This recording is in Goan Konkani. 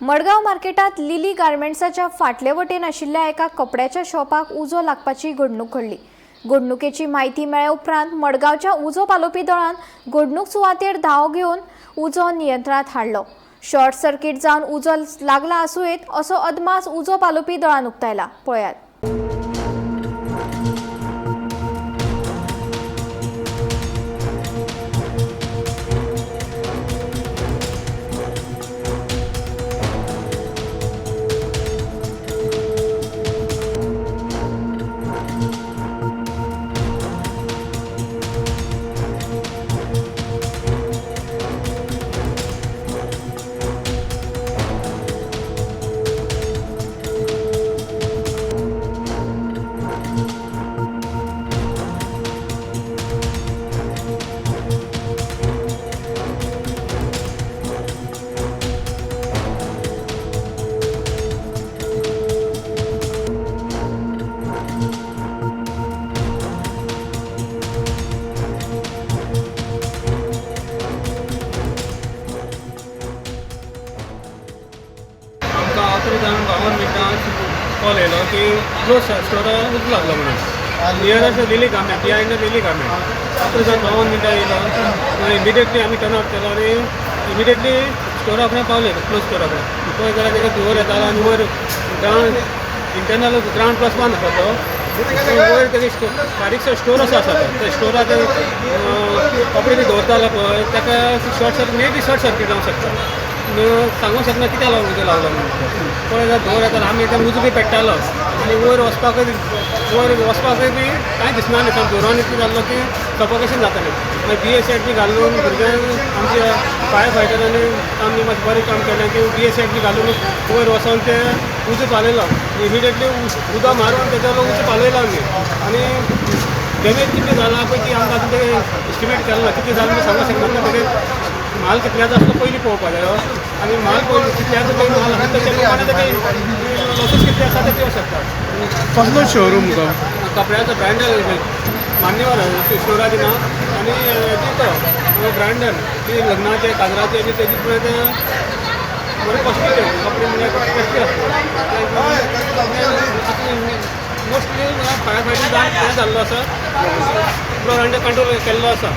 मडगांव मार्केटांत लिली गार्मेंट्साच्या फाटले वटेन आशिल्ल्या एका कपड्याच्या शॉपाक उजो लागपाची घडणूक घडली. घडणुकेची म्हायती मेळ्ळे उपरांत मडगांवच्या उजो पालोवपी दळान घडणूक सुवातेर धांव घेवन उजो नियंत्रणांत हाडलो. शॉर्ट सर्किट जावन उजो लागला आसूं येत असो अदमास उजो पालोवपी दळान उक्तायला. पळयात. आमकां 11 जावन 52 मिनटां कॉल येयलो की क्लोथ स्टोरा उजो लागलो म्हणून, nearest Lily Garment, behind the Lily Garment. 11 जावन 52 मिनटां येयलो. मागीर इमिडिएटली आमी टर्न आउट केलो आनी इमिडिएटली स्टोरा कडेन पावले. क्लोथ स्टोरा कडेन पळय जाल्यार तेका धुंवर येतालो आनी वयर ग्रावंड, इंटरनल ग्रावंड +1 आसा तो. वयर तेगे बारीकसो स्टोर असो आसा तो. त्या स्टोरार कपडे बी दवरतालो पळय, ताका short circuit, maybe short circuit जावंक शकता. सांगूंक शकना कित्याक लागून उजो लागलो म्हणून. पळय जाल्यार धुंवर येतालो. आमी एकदम उजो बी पेट्टालो आनी वयर वचपाकय बी कांय दिसनासलें. सामकें धुंवरान इतलें जाल्लो की सफोकेशन जातालें. मागीर बी एस एड बी घालून भुरग्यांक, आमच्या फायर फायटरांनी आमी मातशें बरें काम केलें की बी एस एड बी घालून वयर वचोन ते उजो पालयलो. इमिडिएटली उदक मारून तेजो उजो पालयलो आमी. आनी डॅमेज कितली जाला पळय ती आमकां आजून ते एस्टिमेट केलें ना. कितलें जालें म्हणून सांगूंक शकना. तेगे माल कितल्याचो आसलो पयलीं पळोवपा जायो आनी माल पयलीं कितल्याचो पळय माल आसा तेच्या प्रमाणे तेगे लॉसीस कितले आसा ते दिवंक शकता. कसलो शोरूम तो? कपड्याचो ब्रँडल, मान्यवर स्टोराची ना आनी हेजी तो ब्रँडल ती लग्नाचे काजराचे बी तेजी पळय ते बरे कॉस्टली कपडे, म्हणल्यार कॉस्टली आसता. मोस्टली फायर फायटींग हें जाल्लो आसा, पुरो अंडर कंट्रोल केल्लो आसा.